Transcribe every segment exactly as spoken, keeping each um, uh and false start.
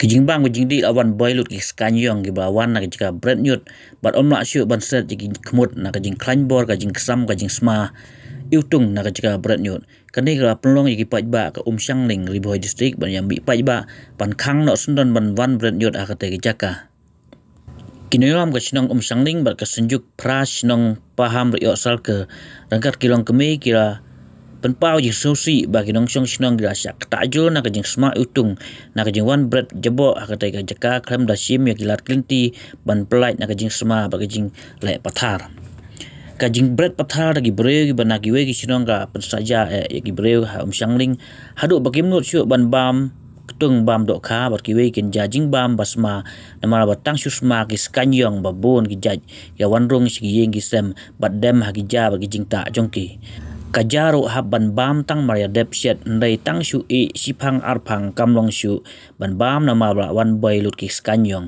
Ki jingbam ki jingdih la wan boi lut ki skaiñ ïong kiba wan na ka jaka bret ñiut bad ym lah shuh ban set ïa ki khmut na ka jingkhlaiñ bor, ka jingsam, ka jingsma iwtung na ka jaka bret ñiut. Kane ka la pynlong ïa ki paidbah ka Umshangling, Ri Bhoi District, ban ïa mih paidbah ban khang noh syndon ban wan bret ñiut ha katei ka jaka. Ki nongïalam ka shnong Umshangling bad ka Synjuk Phra Shnong Paham Rioh Salke ryngkat ki longkmie ki la pynpaw jingsngewsih ba ki nongshong shnong ki la shah ktah jur na ka jingsma iwtung na ka jingwan bret jaboh ha katei ka jaka khlem da shim ïa ki lad ki lynti ban pyllait na ka jingsma bad ka jingleh pathar. Ka jingbret pathar da ki briew kiba na kiwei ki shnong ka pynsaja eh ïa ki briew ha Umshangling haduh ba kim nud shuh ban bam ktung bam dohkha bad kiwei kin ja jingbam ba sma namar ba tang shu sma ki skaiñ ïong ba bun ki jait ki wan rung sha ki ïing ki sem bad dem ha ki ja bad ki jingtah jong ki. Ka ja ruh hap ban bam tang mar ïa dep shet hynrei tang shu ïeh shiphang arphang kam long shuh ban bam namar ba la wan boi lut ki skaiñ ïong.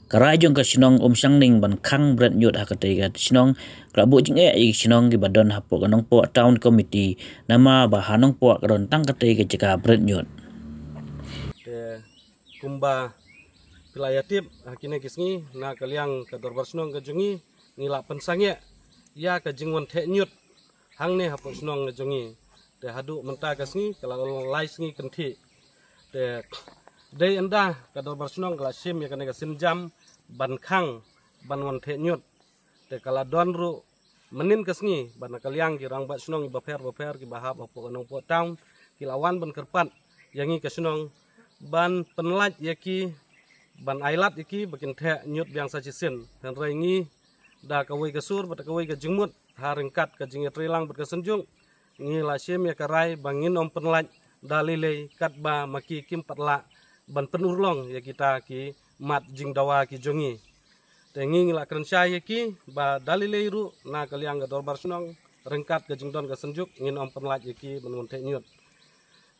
Ka rai jong ka shnong Umshangling ban khang bret ñiut ha katei ka shnong ka la buh jingeh ïa ki shnong kiba don hapoh ka Nongpoh Town Committee namar ba ha Nongpoh ka don tang katei ka jaka bret ñiut. Te kumba phi la ïa tip ha kine ki sngi na ka liang ka dorbar shnong ka jong ngi, ngi la pynsangeh ïa ka jingwan theh ñiut hangne hapoh shnong ka jong ngi. Te haduh mynta ka sngi ka la long lai sngi kynthih. Te dei ynda ka dorbar shnong ka la shim ïa kane ka sienjam ban khang ban wan theh ñiut. Te ka la don ruh mynnin ka sngi ba na ka liang ki rangbah shnong bapher bapher kiba hap hapoh ka Nongpoh Town ki la wan ban kyrpad ïa ngi ka shnong ban pynlait ïa ki, ban ailad ïa ki ba kin theh ñiut biang sa shisien. Hynrei ngi da kawei ka sur bad da kawei ka jingmut ha ryngkat ka jingïatreilang bad ka Synjuk, ngi la shim ïa ka rai ba ngin ym pynlait da lei lei katba ma ki kim pat lah ban pynurlong ïa kita ki mat jingdawa ki jong ngi. Te ngi ngi la kren shai ïa ki ba da lei lei ruh na ka liang ka dorbar shnong ryngkat ka jingdon ka Synjuk ngin ym pynlait ïa ki ban wan theh ñiut.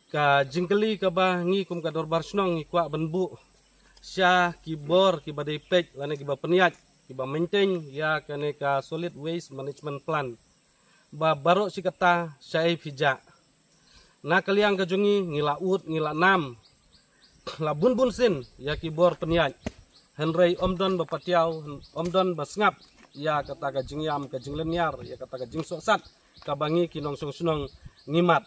Ka jingkylli kaba ngi kum ka dorbar shnong ngi kwah ban buh sha ki bor kiba dei peit lane kiba pynïaid kiba maintain ïa kane ka Solid Waste Management Plant ba baroh shi katta shaei phi jah. Na ka liang ka jong ngi ngi la ud ngi la nam la bun bun sien ïa ki bor pynïaid. Hynrei ym don ba patiaw, ym don ba sngap ïa kata ka jingïam ka jinglynñiar ïa kata ka jingsohsat kaba ngi ki nongshong shnong ngi mad.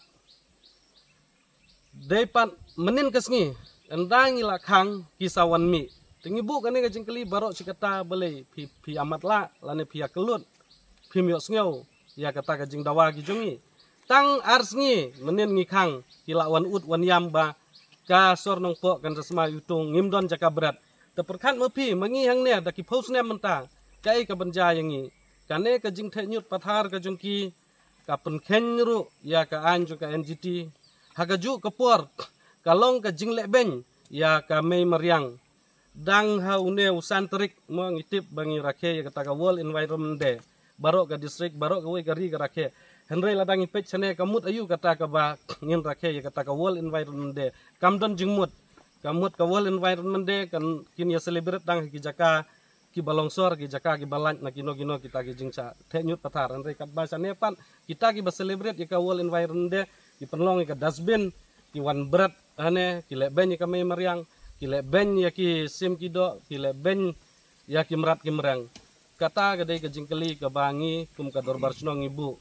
Dei pat mynnin ka sngi ynda ngi la khang ki sa wan mih. Te ngi buh kane ka jingkylli baroh shi katta balei phi, phi ïa matlah lane phi ïa kyllut, phim ïohsngew ïa kata ka jingdawa ki jong ngi. Tang ar sngi mynnin ngi khang ki la wan ud wan ïam ba ka sor Nongpoh kan sa sma iwtung, ngim don jaka bret. Te pyrkhat ma phi ma ngi hangne da ki phew snem mynta, kaei ka ban jia ïa ngi? Kane ka jingtheh ñiut pathar ka jong ki ka pynkheiñ ruh ïa ka aiñ jong ka N G T. Ha kajuh ka por ka long ka jinglehbeiñ ïa ka mei mariang. Dang ha une u san tarik mo ngi tip ba ngi rakhe ïa kata ka World Environment Day. Baroh ka district, baroh kawei ka ri ka rakhe. Hynrei lada ngi peit shane ka mut aïu kata kaba ngin rakhe ïa kata ka World Environment Day? Kam don jingmut. Ka mut ka World Environment Day kan kin ïa celebrate dang ha ki jaka kiba longsor, ki jaka kiba lait na kino kino kita ki jingshah theh ñiut pathar. Hynrei katba shane pat kita kiba celebrate ïa ka World Environment Day ki pynlong ïa ka dustbin, ki wan bret hane, ki lehbeiñ ïa ka mei mariang, ki lehbeiñ ïa ki sim ki doh, ki lehbeiñ ïa ki mrad ki mreng. Kata ka dei ka jingkylli kaba ngi kum ka dorbar shnong ngi buh.